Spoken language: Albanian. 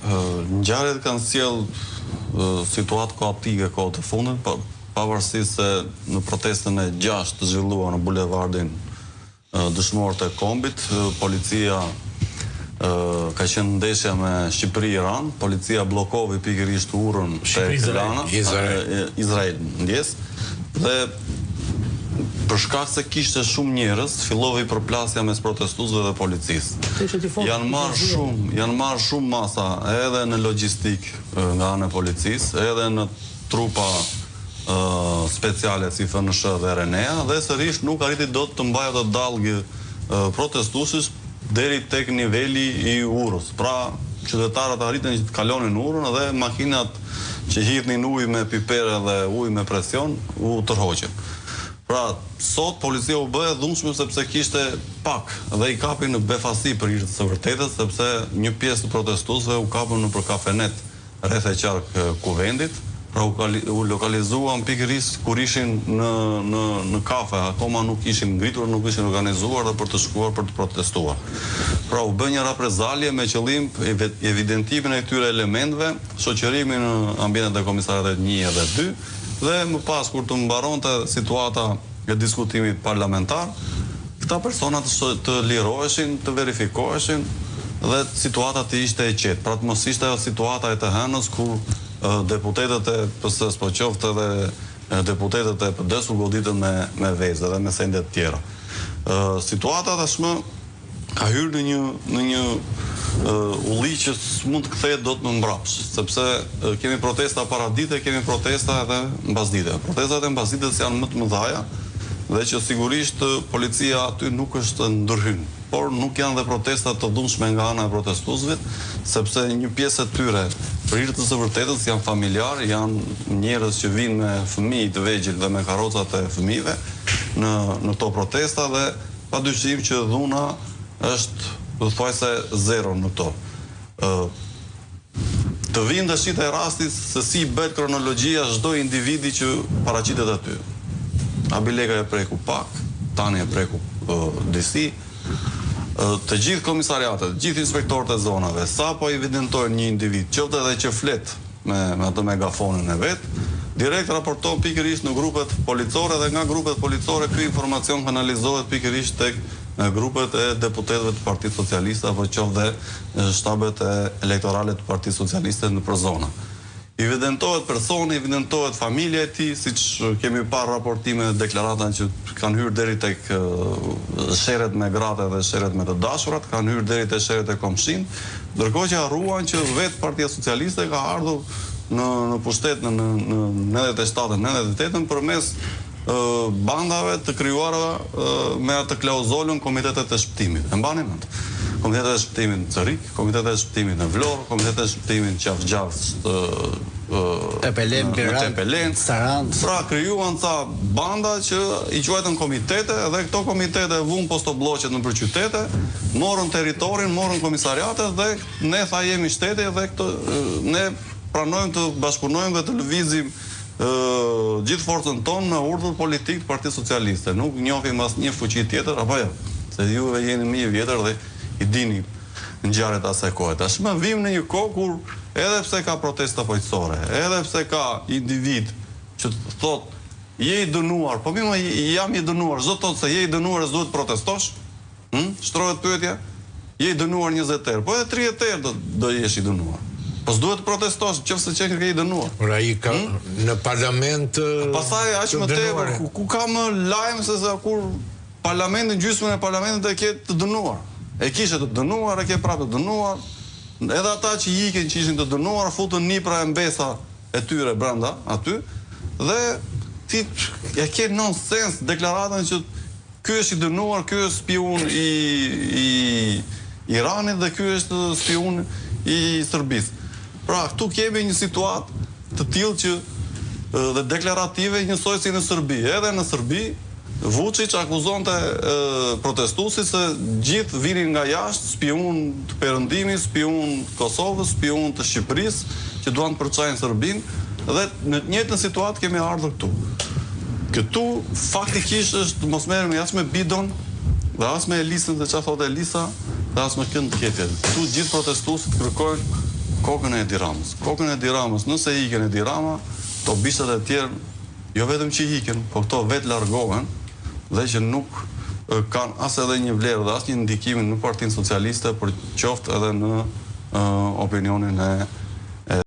Ngjarjet kanë sjellë situatë kaotike kohët e fundit, po pavarësisht se në protestën e gjashtë të zhvilluar në bulevardin Dëshmorët e Kombit, policia ka qenë ndeshja me Shqipëri-Iran, policia bllokovi pikërisht urën tek Lana, Izrael, ndjesë, dhe për shkak se kishte shumë njerëz, fillovi përplasja mes protestuesve dhe policisë. Janë marrë shumë, janë marrë shumë masa edhe në logjistikë nga ana e policisë, edhe në trupa speciale si FNSH dhe RENEA dhe sërish nuk arriti dot të mbajë atë dallgë protestuesish deri tek niveli i urës. Pra, qytetarët arritën që të kalonin urën dhe makinat që hidhnin ujë me pipere dhe ujë me presion u tërhoqën. Pra, sot policia u bë e dhunshme sepse kishte pak dhe i kapi në befasi për hir të së vërtetës sepse një pjesë të protestuesve u kapën nëpër kafenet rreth e qark Kuvendit, pra u u lokalizuan pikërisht kur ishin në në në kafe, akoma nuk ishin ngritur, nuk ishin organizuar dhe për të shkuar për të protestuar. Pra u bë një raprezalje me qëllim evidentimin e këtyre elementëve, shoqërimin në ambientet e komisariatit një dhe dy dhe më pas kur të mbaronte situata e diskutimit parlamentar, këta persona të të liroheshin, të verifikoheshin dhe situata të ishte e qetë. Pra të mos ishte ajo situata e të hënës kur deputetët e PS-së, po qoftë edhe deputetët e PD-së u goditën me me vezë dhe me sende të tjera. Situata tashmë ka hyrë në një në një ulli që s'mund të kthehet dot më mbrapsht, sepse kemi protesta paradite, kemi protesta edhe mbasdite. Protestat e mbasdites janë më të mëdhaja dhe që sigurisht policia aty nuk është ndërhyn, por nuk janë dhe protesta të dhunshme nga ana e protestuesve, sepse një pjesë e tyre, për hir të së vërtetës, janë familjarë, janë njerëz që vijnë me fëmijë të vegjël dhe me karrocat e fëmijëve në në këto protesta dhe Padyshim që dhuna është thuajse zero në to. Të vijmë tashi te rasti se si bëhet kronologjia çdo individi që paraqitet aty. Abilekaj e preku pak, Tani e preku disi. Të gjithë komisariatet, të gjithë inspektorët e zonave, sapo evidentojnë një individ, qoftë edhe që flet me me atë megafonin e vet, direkt raporton pikërisht në grupet policore dhe nga grupet policore ky informacion kanalizohet pikërisht tek grupet e deputetëve të Partisë Socialiste apo qoftë dhe shtabet elektorale të Partisë Socialiste nëpër zona. Evidentohet personi, evidentohet familja e tij, siç kemi parë raportime dhe deklarata që kanë hyrë deri tek sherret me gratë dhe sherret me të dashurat, kanë hyrë deri te sherret e komshinjtë, Ndërkohë që harruan që vetë Partia Socialiste ka ardhur në në pushtet në në në 97-ën, 98-ën përmes bandave të krijuara me atë klauzolën Komitetet e Shpëtimit. E mbani mend? Komitetet e Shpëtimit në Cërrik, Komitetet e Shpëtimit në Vlorë, Komitetet e Shpëtimit në Qafë Gjashtë, Tepelenë, në Berat, Tepelenë. Sarandë. Pra krijuan ca banda që i quajtën komitete dhe këto komitete vunë postoblloqet nëpër qytete, morën territorin, morën komisariatet dhe ne tha jemi shteti dhe këto ne pranojmë të bashkëpunojmë dhe të lëvizim gjithë forcën tonë me urdhër politik të Partisë Socialiste. Nuk njohim asnjë fuqi tjetër apo jo? Se juve jeni më i vjetër dhe i dini ngjarjet e asaj kohe. Tashmë vijmë në një kohë kur edhe pse ka protesta paqësore, edhe pse ka individë që thotë je i dënuar, po mirë jam i dënuar, s'do të thotë se je i dënuar e s'duhet të protestosh? Hm? Shtrohet pyetja. Je i dënuar 20 herë, po edhe 30 herë do do jesh i dënuar. Po s'duhet të protestosh nëse qenke i dënuar. Por ai ka hmm? në parlament Pastaj aq më tepër ku, ku ka më lajm se sa kur Parlamentin, gjysmën e parlamentit e ke të dënuar. E kishe të dënuar, e ke prapë të dënuar. Edhe ata që ikën që ishin të dënuar, futën nipra e mbesa e tyre brenda aty dhe ti e ke nonsens deklaratën që ky është i dënuar, ky është spiun i i Iranit dhe ky është spiun i Serbisë. Pra, këtu kemi një situatë të tillë që dhe deklarative njësoj si në Serbi. Edhe në Serbi, Vuçiç akuzonte protestuesit se gjithë vinin nga jashtë, spiunë të Perëndimit, spiunë të Kosovës, spiunë të Shqipërisë, që duan të përçajnë Serbinë dhe në të njëjtën situatë kemi ardhur këtu. Këtu faktikisht është të mos merremi as me Bidon dhe as me Elisën se çfarë thotë Elisa dhe as me kënd tjetër. Këtu gjithë protestuesit kërkojnë. Kokën e Edi Ramës. Kokën e Edi Ramës, nëse ikën Edi Rama, këto bishtat e tjerë jo vetëm që ikin, por këto vetë largohen dhe që nuk kanë as edhe një vlerë dhe asnjë ndikim në Partinë Socialiste, por qoftë edhe në opinionin e.